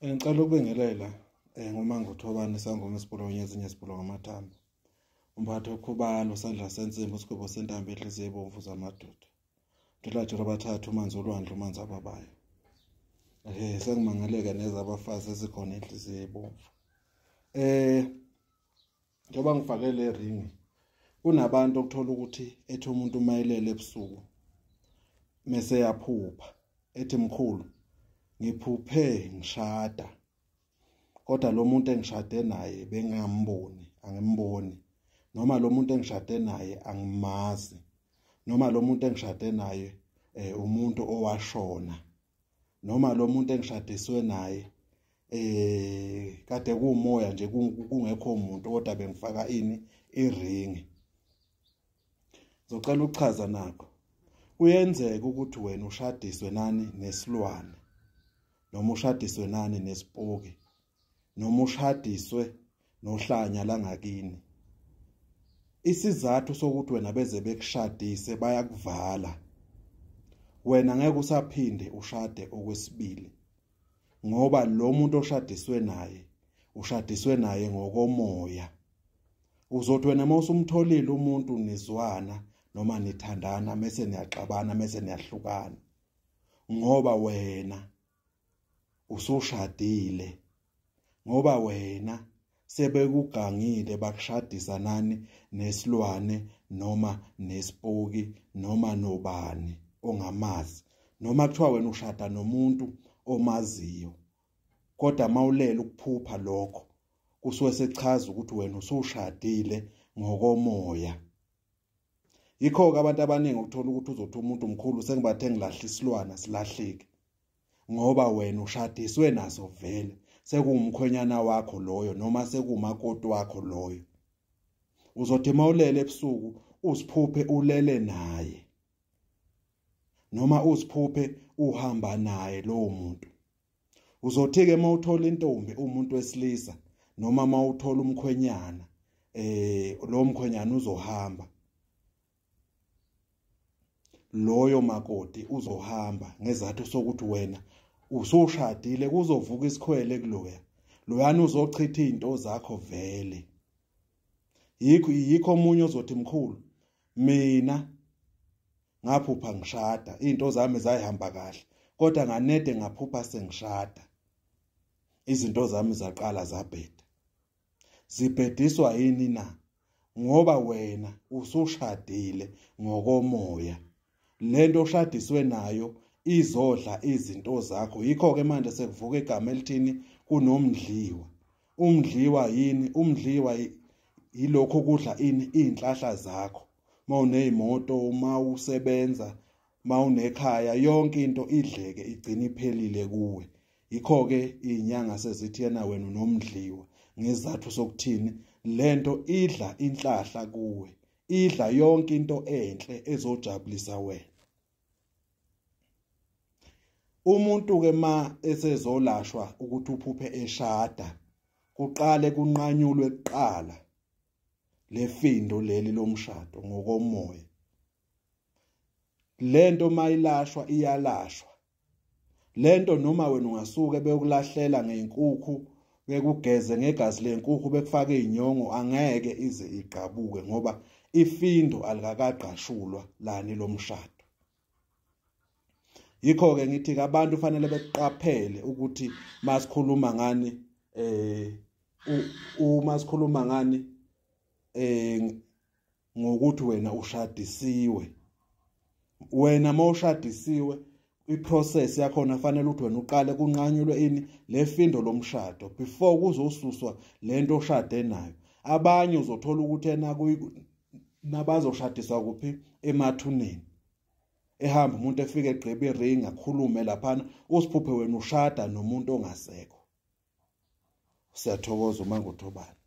Ngicela ukubingelela nguMangothobane sangoma esibhula ngezinye esibhula ngamathambo. Umphathi okhubalo sandla sensimbi isigwebo sentambo enhliziyo ebomvu zamadoda. Ntolatshela abathathu umanzi olwandle umanzi ababayo. Sengimangaleka nezabafazi ezikhona inhliziyo ebomvu. Njengoba ngifake le ring kunabantu okuthola ukuthi ethi umuntu mayelele ebusuku mase yaphupha ethi mkhulu ngiphuphe ngishada kodwa lo muntu engishade naye bengingamboni angimboni noma lo muntu engishade naye angimazi noma lo muntu engishade naye umuntu owashona noma lo muntu engishadiswe naye kade kuumoya nje kungekho umuntu kodwa bengifaka ini iring. Ngizocela ukuchaza nakho. Kuyenzeka ukuthi wena ushadiswe nani nesilwane noma ushadiswe nani nesipoki noma ushadiswe nohlanya langakini. Isizathu sokuthi wena beze bekushadise bayakuvala. Wena ngeke usaphinde ushade okwesibili ngoba lo muntu oshadiswe naye ushadiswe naye ngokomoya. Uzothi wena mawusumtholile umuntu nizwana noma nithandana mase niyaxabana mase niyahlukana ngoba wena usushadile, ngoba wena sebekugangile bakushadisa nani nesilwane noma nesipoki noma nobani ongamazi noma kuthiwa wena ushada nomuntu omaziyo kodwa mawulela ukuphupha lokho kusuke sechaza ukuthi wena usushadile ngokomoya. Yikho ke abantu abaningi ukuthola ukuthi uzothi umuntu omkhulu sengibathe ngilahla isilwana silahleke ngoba wena ushadiswe naso vele sekuwumkhwenyana wakho loyo noma sekuwumakoti wakho loyo. Uzothi mawulele ebusuku usiphuphe ulele naye noma usiphuphe uhamba naye lowo muntu. Uzothi ke mawuthola intombi umuntu wesilisa noma mawuthola umkhwenyana lo mkhwenyana uzohamba loyo makoti uzohamba ngezathu sokuthi wena usushadile kuzovuka isikhwele kuloya loyana uzochitha izinto zakho vele. Yikho omunye ozothi mkhulu mina ngaphupha ngishada izinto zami zayihamba kahle kodwa nganede ngaphupha sengishada izinto zami zaqala zabheda. Zibhediswa yini na? Ngoba wena usushadile ngokomoya. Lento oshadiswe nayo izodla izinto zakho. Yikho ke manje sekuvuka igama elithini kunomdliwa. Umdliwa yini? Umdliwa yilokho kudla ini inhlahla zakho. Mawunezimoto, mawusebenza, mawunekhaya, yonke into idleke igcina iphelile kuwe. Yikho ke izinyanga sezithi yena wena unomdliwa ngezathu sokuthini lento idla inhlahla kuwe, idla yonke into enhle ezojabulisa wena. Umuntu ke ma esezolashwa ukuthi uphuphe eshada kuqale kunqanyulwe kuqala lefindo leli lomshado ngokomoya. Lento mayilashwa iyalashwa. Lento noma wena ungasuke beyokulahlela ngeinkukhu bekugeze ngegazi lenkukhu bekufake inyongo angeke ize igqabuke ngoba ifindo alikakagqashulwa lani lomshado. Yikho ke ngithi abantu fanele beqaphele ukuthi masikhuluma ngani uma sikhuluma ngani ngokuthi wena ushadisiwe. Wena mawushadisiwe iprocess yakhona fanele ukuthi wena uqale kunqanyulwe ini lefindo lomshado before kuzosuswa lento oshade nayo. Abanye uzothola ukuthi ena nabazoshadiswa kuphi emathuneni ehamba umuntu efike egqiba iring akhulume laphana usiphuphe wena ushada nomuntu ongasekho. Siyathokoza uMangothobane.